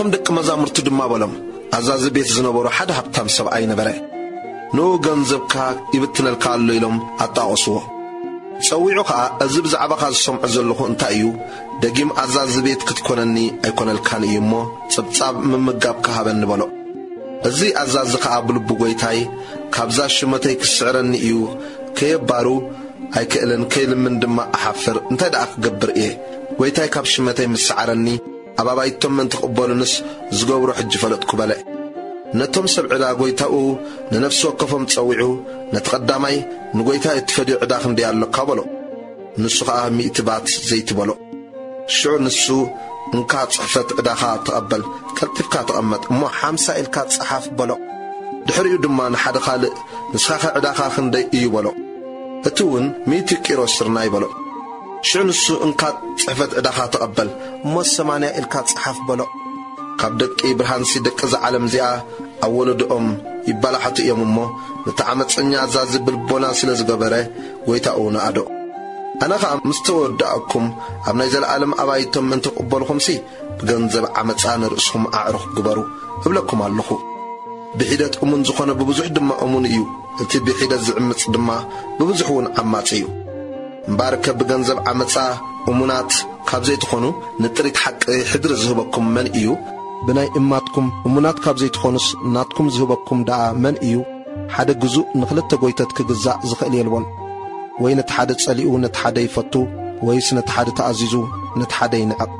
እቶም ደቂ መዛሙርቱ ድማ በሎም፣ ኣዛዚ ቤት ዝነበሮ ሓደ ሃብታም ሰብኣይ ነበረ። ንኡ ገንዘብካ ይብትነልካ ኣሎ ኢሎም ኣጣቐስዎ። ጸዊዑ ኸኣ፣ እዚ ብዛዕባኻ ዝሰምዖ ዘለኹ እንታይ እዩ? ደጊም ኣዛዚ ቤት ክትኮነኒ ኣይኮነልካን እዩ እሞ፣ ጸብጻብ ምምጋብካ ሃበኒ በሎ። እዚ ኣዛዚ ኸኣ ብልቡ፣ ጎይታይ፣ ካብዛ ሽመተይ ክስዕረኒ እዩ፣ ከየባሩ ኣይክእልን፣ ከይልምን ድማ እሓፍር፣ እንታይ ደኣ ክገብር እየ? ጎይታይ ካብ ሽመተይ ምስ ሰዓረኒ፣ ኣብ ኣባይቶም ምእንቲ ክቕበሉንስ ዝገብሮ ሕጂ ፈለጥኩ በለ። ነቶም ሰብ ዕዳ ጎይታኡ ንነፍሲ ወከፎም ጸዊዑ፣ ነቲ ቀዳማይ፣ ንጎይታይ እትፈድዮ ዕዳ ክንደይ ኣሎካ በሎ። ንሱ ኸኣ ሚእቲ ባት ዘይቲ በሎ። ሽዑ ንሱ፣ እንካ ጽሕፈት ዕዳኻ ተቐበል፣ ቀልጢፍካ ተቐመጥ፣ እሞ ሓምሳ ኢልካ ጸሓፍ በሎ። ድሕሪኡ ድማ ንሓደ ካልእ፣ ንስኻኸ ዕዳኻ ክንደይ እዩ በሎ። እቲ እውን ሚእቲ ቂሮስ ስርናይ በሎ። ሽዑ ንሱ፣ እንካ ጽሕፈት ዕዳኻ ተቐበል፣ እሞ ሰማንያ ኢልካ ጸሓፍ በሎ። ካብ ደቂ ብርሃንሲ ደቂ እዛ ዓለም እዚኣ ኣብ ወለዶኦም ይባላሓቱ እዮም እሞ፣ ነቲ ዓመፀኛ ኣዛዚ ብልቦና ስለ ዝገበረ፣ ጎይታኡ ነኣዶ። ኣነ ኸኣ ምስ ተወዳእኩም፣ ኣብ ናይ ዘለኣለም ኣባይቶም ምእንቲ ክቕበልኹምሲ፣ ብገንዘብ ዓመፃ ንርእስኹም ኣዕሩኽ ግበሩ እብለኩም ኣለኹ። ብሒደት እሙን ዝኾነ ብብዙሕ ድማ እሙን እዩ፣ እቲ ብሒደት ዝዕምጽ ድማ ብብዙሕ እውን ዓማጺ እዩ። እምበኣርከ ብገንዘብ ዓመጻ እሙናት ካብ ዘይትኾኑ፣ ንጥሪት ሓቂ ሕድሪ ዝህበኩም መን እዩ? ብናይ እማትኩም እሙናት ካብ ዘይትኾኑስ፣ ናትኩም ዝህበኩም ደኣ መን እዩ? ሓደ ግዙእ ንኽልተ ጐይተት ክግዛእ ዝኽእል የልቦን። ወይ ነቲ ሓደ ጸሊኡ ነቲ ሓደ ይፈቱ፣ ወይስ ነቲ ሓደ ተኣዚዙ ነቲ ሓደ ይንዕቕ።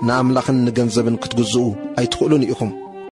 ንኣምላኽን ንገንዘብን ክትግዝኡ ኣይትኽእሉን ኢኹም።